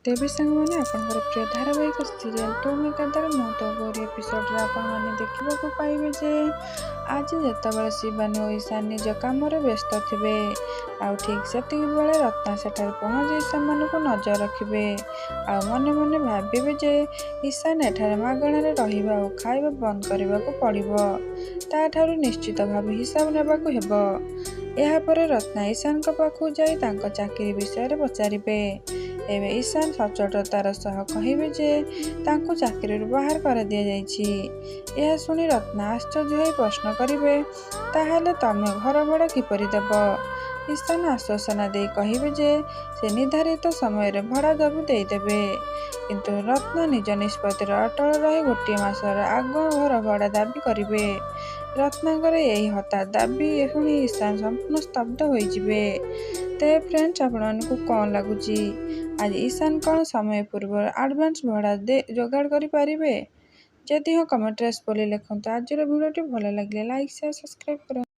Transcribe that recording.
ତେବେ ସାଙ୍ଗମାନେ, ଆପଣଙ୍କର ପ୍ରିୟ ଧାରାବାହିକ ସିରିଏଲ୍ ତୁ ମେ ଗଦ୍ଦାର ମୁଁ ତୋ ଗୌରୀ ଏପିସୋଡ଼ରେ ଆପଣମାନେ ଦେଖିବାକୁ ପାଇବେ ଯେ ଆଜି ଯେତେବେଳେ ଶିବାନୀ ଓ ଈଶାନ ନିଜ କାମରେ ବ୍ୟସ୍ତ ଥିବେ, ଆଉ ଠିକ୍ ସେତିକି ବେଳେ ରତ୍ନା ସେଠାରେ ପହଞ୍ଚି ସେମାନଙ୍କୁ ନଜର ରଖିବେ ଆଉ ମନେ ମନେ ଭାବିବେ ଯେ ଈଶାନ ଏଠାରେ ମାଗଣାରେ ରହିବା ଓ ଖାଇବା ବନ୍ଦ କରିବାକୁ ପଡ଼ିବ। ତା'ଠାରୁ ନିଶ୍ଚିତ ଭାବେ ହିସାବ ନେବାକୁ ହେବ। ଏହାପରେ ରତ୍ନା ଈଶାନଙ୍କ ପାଖକୁ ଯାଇ ତାଙ୍କ ଚାକିରି ବିଷୟରେ ପଚାରିବେ। ଏବେ ଈଶାନ ସଚ୍ଚୋଟତାର ସହ କହିବେ ଯେ ତାଙ୍କୁ ଚାକିରିରୁ ବାହାର କରିଦିଆଯାଇଛି। ଏହା ଶୁଣି ରତ୍ନା ଆଶ୍ଚର୍ଯ୍ୟ ହୋଇ ପ୍ରଶ୍ନ କରିବେ, "ତାହେଲେ ତମେ ଘର ଭଡ଼ା କିପରି ଦେବ?" ଈଶାନ ଆଶ୍ୱାସନା ଦେଇ କହିବେ ଯେ ସେ ନିର୍ଦ୍ଧାରିତ ସମୟରେ ଭଡ଼ା ସବୁ ଦେଇଦେବେ। କିନ୍ତୁ ରତ୍ନା ନିଜ ନିଷ୍ପତ୍ତିରେ ଅଟଳ ରହି ଗୋଟିଏ ମାସର ଆଗୁଆ ଘର ଭଡ଼ା ଦାବି କରିବେ। ରତ୍ନାଙ୍କର ଏହି ହଠାତ୍ ଦାବି ଶୁଣି ଈଶାନ ସମ୍ପୂର୍ଣ୍ଣ ସ୍ତବ୍ଧ ହୋଇଯିବେ। ତେବେ ଫ୍ରେଣ୍ଡସ୍, ଆପଣମାନଙ୍କୁ କ'ଣ ଲାଗୁଛି, ଆଜି ଈଶାନ କ'ଣ ସମୟ ପୂର୍ବରୁ ଆଡ଼ଭାନ୍ସ ଭଡ଼ା ଯୋଗାଡ଼ କରିପାରିବେ? ଯଦି ହଁ, କମେଣ୍ଟରେ ଏସ୍ ବୋଲି ଲେଖନ୍ତୁ। ଆଜିର ଭିଡ଼ିଓଟି ଭଲ ଲାଗିଲେ ଲାଇକ୍, ସେୟାର, ସବସ୍କ୍ରାଇବ୍ କରନ୍ତୁ।